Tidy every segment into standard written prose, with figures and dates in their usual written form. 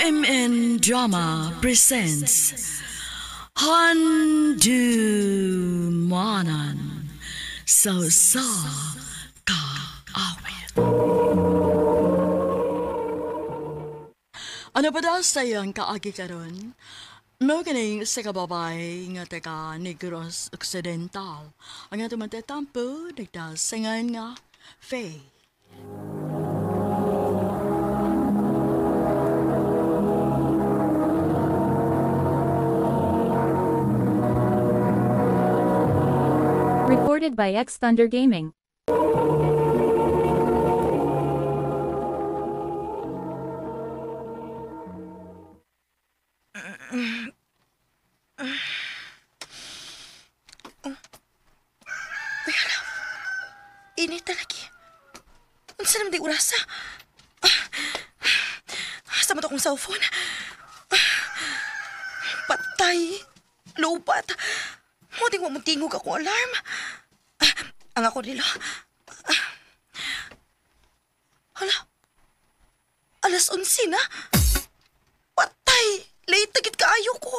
MN Drama presents Handumanan sa sa kaawit. Ano pa daw sa iyang kaagi karon? Mao kining sa kababay nga taga Negros Occidental. Ang atong matatampo nagdasingan nga Faye. Recorded by X Thunder Gaming. Uy, hala. Init lagi. Unsa naman di orasa? Asa man to akong cellphone? Patay. Lobat. Mo di mo tingog akong alarm. Ang ako nila. Hala. 11:00 na. Patay. Late na gid kaayo ko.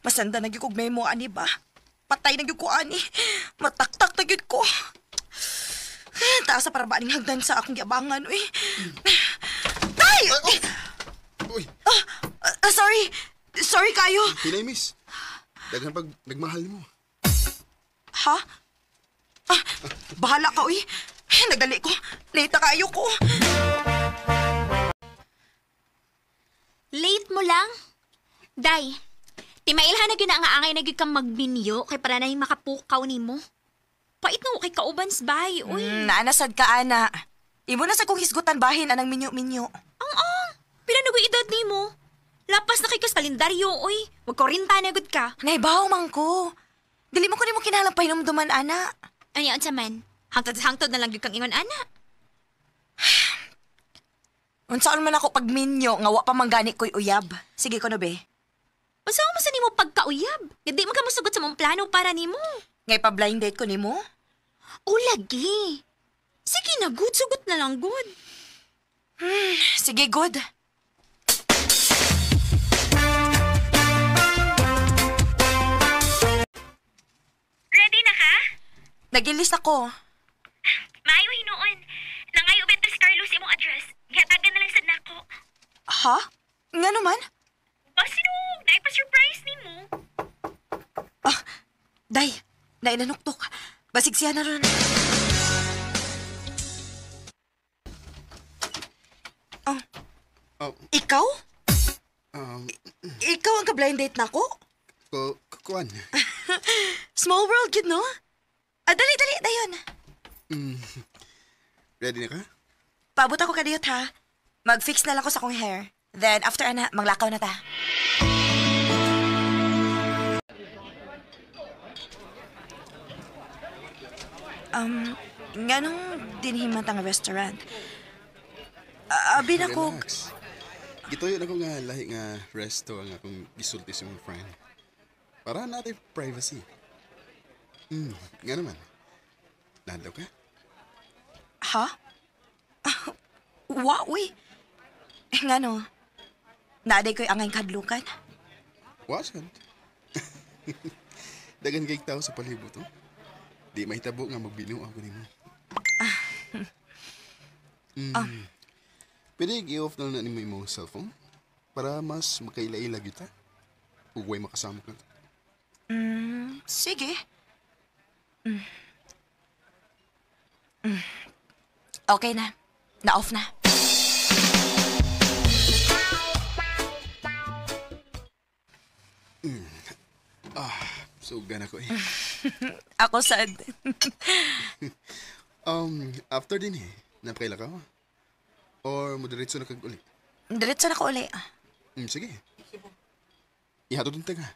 Masanda na gyud kog memo ani ba? Patay na gyud ko ani. Mataktak na gyud ko. Taas sa para ba aning hagdan sa akong giabangan uy. Tay! Uy, Sorry. Sorry kayo. hinay miss. Daghan pag nagmahal nimo. Ha? Bahala ka uy. Nagdali ko. Late na kayo ko. Late mo lang? Day, timailhan na gyud na ang angay na gyud kang magminyo kay para na yung makapukaw nimo. Pait na kay kaubans bay, uy. Naanasad ka, ana. Imo na sa kong hisgutan bahin anang minyo-minyo. Ang pila na edad nimo? Lapas na kay kas kalendaryo, uy. Wag 40 na gud ka. Naibaw man ko. Dili mo ko nimo kinahanglan pahinumduman, ana. Ani unsa man? Hangtod-hangtod na lang gyud kang ingon ana. Unsaon man ako pagminyo nga wa pa man gani ko'y uyab. Sige ko no be. Unsa man sa nimo pagkauyab? Nga di man ka mosugot sa mong plano para nimo. Ngay pa blind date ko nimo? O lagi. Sige na, good. Sugot na lang, good. Sige, good. Ready na ka? Nagilis ako. Maayo hinuon. Nangayo Bentos Carlos imong address. Gihatagan na lang sad nako. Ha? Nga naman? Basino, naipa-surprise nimo. Day, nainanuktok. Basig siya na ron. Oh. Oh, Ikaw? um, Ikaw ang ka-blind date nako? Kuan. Small world, gid no? Dali, dali, dayon. Ready na ka? Paabot ako kadiyot, ha? Mag-fix na lang ko sa akong hair. Then, after ana, manglakaw na ta. Nganong dinhiman ang restaurant? Abi na ko... Relax. Gituyo na ko nga lahi nga resto ang akong gisulti sa mga friend. Para natin privacy. Nga naman. Nahadlaw ka? Ha? Wa, uy. Eh, ngano? Naaday ko'y angay kadlukan. Wa sad. Dagan kay tao sa palibot, oh. Di mahitabo nga magbino ako nimo. Pwede i-off na lang na nimo imong cellphone para mas makaila-ila gyud ta. Ug way makasama ka. Sige. Okay na. Na-off na. So, gana ko eh. Ako sad. After din eh, napakaila ka? Or moderatso na kag uli? Diretso na ko uli. Sige. Ihatod din taga.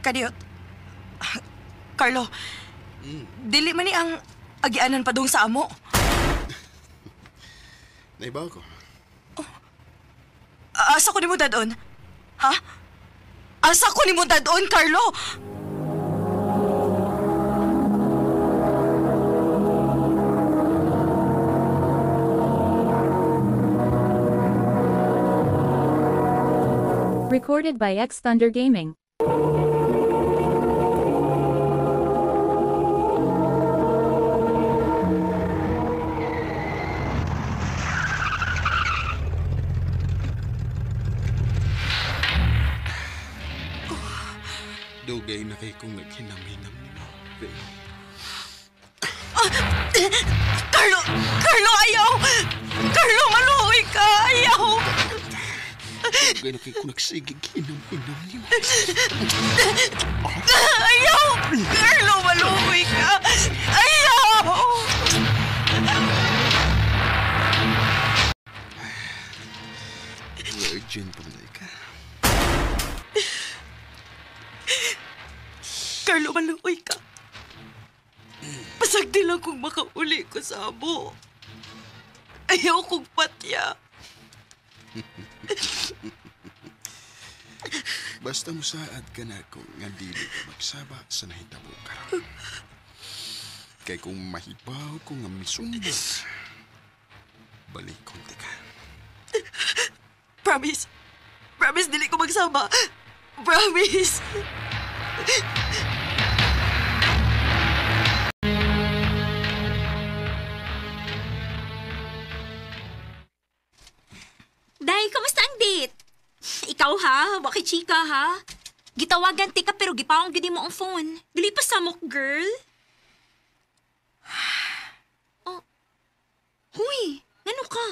Kadiyot. Carlo, dili man ni ang agianan padung sa amo. Naibaw ko. Asa ko nimo dadon? Ha? Asa ko ni mo dadon, Carlo? Recorded by X Thunder Gaming. Dugay na kay kong naghinam-hinam nimo. Carlo! Carlo, ayaw! Carlo, maluoy ka! Ayaw! Dugay na kay kong nagsigig hinam-hinam nimo. Ayaw! Carlo, maluoy ka! Ayaw! Virgin pa man ka. Carlo, maluoy ka. Pasagdi lang kung makauli ko sa amo. Ayaw kong patya. Basta musaad ka na kung nga dili ka magsaba sa nahitabo karon. Kay kung mahibaw ko nga misumbong, balikon ti ka. Promise. Promise, dili ko magsama. Promise. Day, kamusta ang date? Ikaw ha, waki chika ha. Gitawagan ti ka pero gipaong gid mo ang phone. Dili pa samok, girl. Oh. Huy, ngano ka?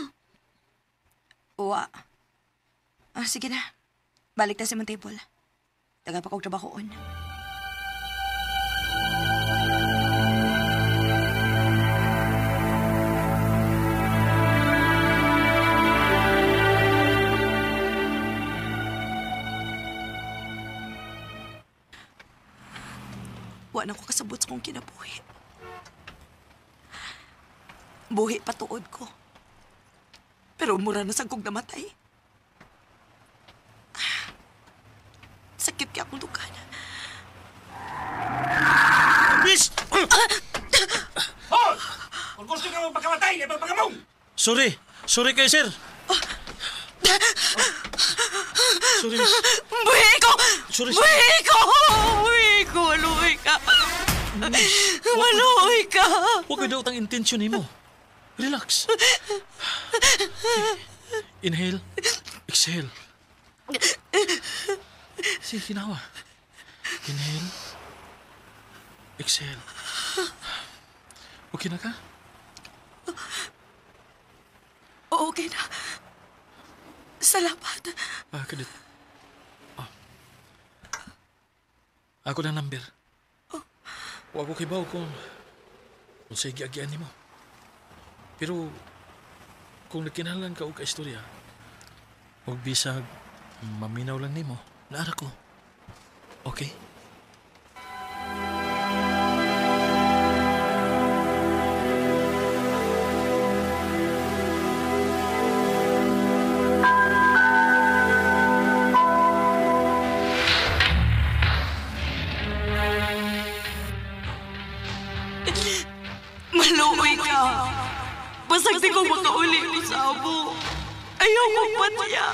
Uwa. Ah, sige na. Balik ta sa imong table. Taga pa kog trabahoon. Wa na ko kasabot sa kong kinabuhi. Buhi patuod ko. Pero mura na sa kong namatay. Sakit kaya akong dukan. Miss! Hoy! Kung gusto ka mong pagkamatay, ay pagpagamong! Sorry. Sorry kay sir. Sorry, miss. Buhi ko! Sorry, sir. Buhi ko! Buhi ko! Maluoy ka! Maluoy ka! Huwag ko daw ang intensyon nimo. Relax. Inhale. Exhale. Sige, ginawa. Inhale. Exhale. Okay na ka? Okay na. Salamat. Ah, kadit. Ah. Ako na number. Wa ko kibaw kung sa giagian nimo. Pero kung nagkinahanglan ka og kaistorya, og bisag maminaw lang nimo, naara ko. Okay? Maluoy ka. Basag di ko makauli ko sa amo. Ayaw kong patya.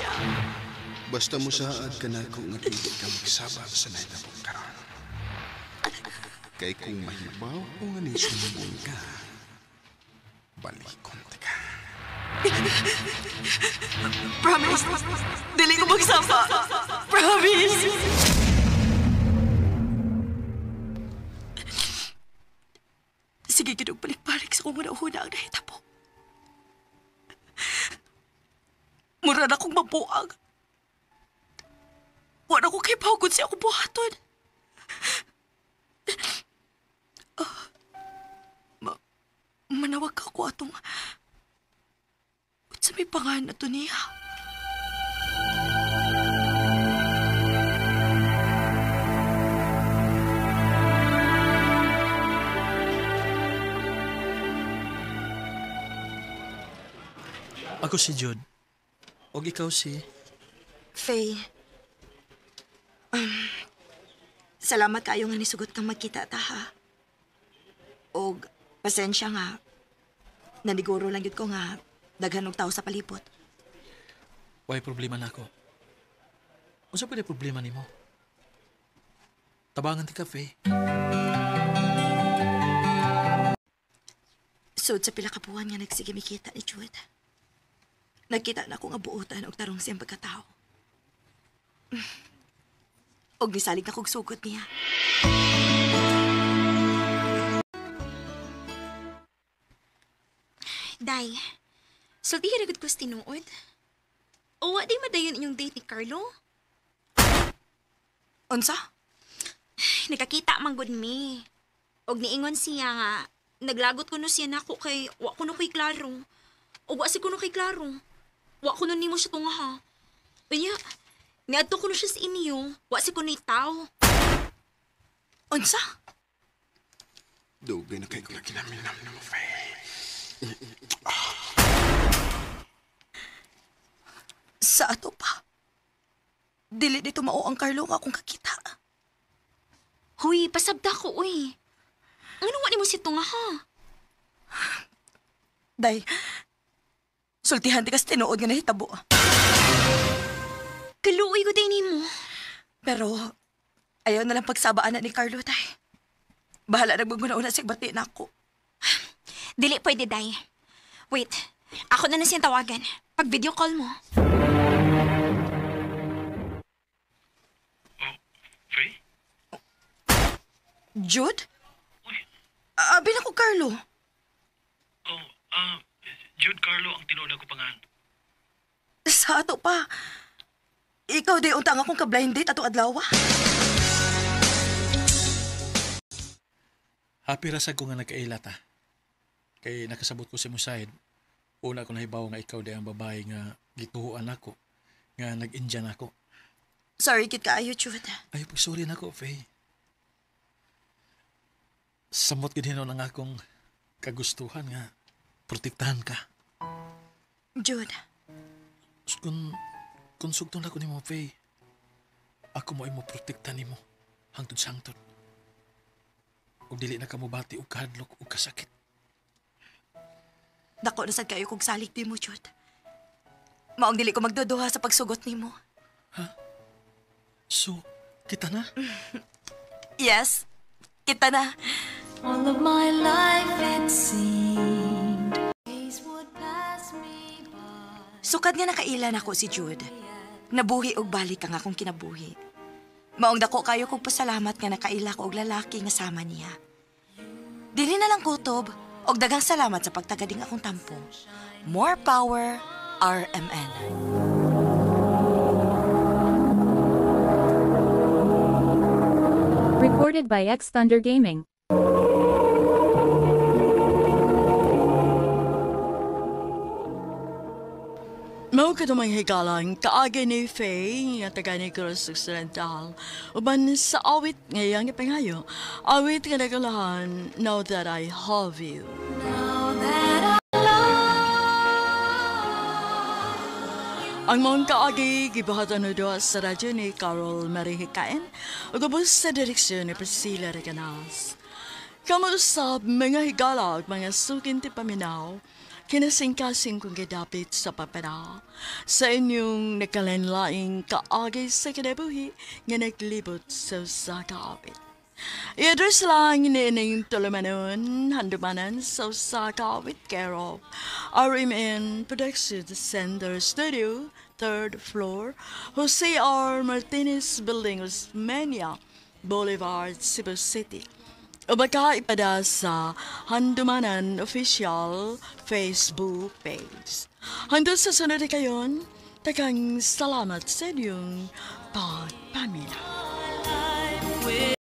Basta musaad ka na kung nga dili ka magsaba sa nahitabo karon. Kay kung mahibaw ko nga nisumbong ka, balikon ka. Promise. Dili ko magsama. Promise. Sige, ginug balik-balik sa kong una-una ang nahitabo. Mura na akong mabuang. Wala ko kay pagod siya akong buhaton. Manawag ka ko atong... Sa may pangalan na to niya. Ako si Jude. Og ikaw si... Faye. Salamat kayo nga nisugot kang magkita ta, ha? Og pasensya nga. Naniguro lang yun ko nga daghan og tao sa palibot. Way problema na ako. Unsa pwede problema nimo? Tabangan ti kafe. Sud sa pila ka buwan nga nagsige mikita ni Jude. Nagkita na ako nga buotan og tarong siyang pagkatao. Og nisalig na kog sugot niya. Day, sultihi ra gud ko sa tinuod. O wa di madayon inyong date ni Carlo? Unsa? Nagkakita man gud mi. Og niingon siya nga naglagot kuno siya nako kay wa kuno kay klaro. O wa si kuno kay klaro. Wa kuno nimo siya tunga ha. Unya, niadto kuno siya sa inyo. Wa si kuno tawo. Unsa? Dugay na kay ko lagi namin namin mo, Faye. Sa ato pa. Dili dito mao ang Carlo nga akong kakita. Huy, pasabda ko, uy. Ano wa nimo si tunga ha? Day, sultihan di kas tinuod nga nahitabo. Kaluoy ko day nimo. Pero, ayaw na lang pagsabaan na ni Carlo, day. Bahala nagbaguna-una siya bati na ako. Dili pwede, day. Wait, ako na na siyang tawagan. Pag video call mo. Oh, Faye? Jude? Abi na ko, Carlo. Oh, Jude Carlo ang tinuod ako pangan. Sa ato pa. Ikaw di unta nga akong ka-blind date atong adlaw. Happy ra sad ko nga nagkaila ta. Kay nakasabot ko sa imong side. Una ko nahibaw nga ikaw di ang babae nga gituhuan ako, nga nag-Indian ako. Sorry, kit kaayo, Jude. Ay, pag-sorry na ako, Faye. Samot gid hinuon ang akong kagustuhan nga protektahan ka. Jude, Kung sugton ako nimo, Faye, ako mo ay mo protekta nimo hangtod sa hangtod. Ug dili na ka mobati og kahadlok ug kasakit. Dako na sad kayo kog salig di mo, Jude. Maong dili ko magduduha sa pagsugot nimo. So, kita na? Yes, kita na. All of my life it seemed days would pass me by. Sukad nga nakailan ako si Jude. Nabuhi og balik ang akong kinabuhi. Maong dako kayo kog pasalamat nga nakaila ko og lalaki nga sama niya. Dili na lang kutob og daghang salamat sa pagtagading akong tampo. More power, RMN. Recorded by X Thunder Gaming. Mao kadto mga higalang kaagi ni Faye nga taga Negros Occidental uban sa awit ngayang ipangayo. Awit nga nagulahan, Now That I Have You. Now that I love Ang maong kaagi gibuhatan no duha sa radyo ni Carol Marie Hikain ug ubos sa direksyon ni Priscilla Reganas. Kamuusab mga higala ug mga sukin ti paminaw, kinasingkasing kong gidapit sa papara sa inyong nakalanlaing kaagi sa kinabuhi nga naglibot sa usa ka awit. I-address lang ni tulumanon, handumanan sa usa ka awit care of RMN Production Center Studio, 3rd floor, Jose R. Martinez Building, Osmeña Boulevard, Cebu City. O baka ipada sa Handumanan Official Facebook page. Hanggang sa sunod kayon, tagang salamat sa inyong pagpaminaw.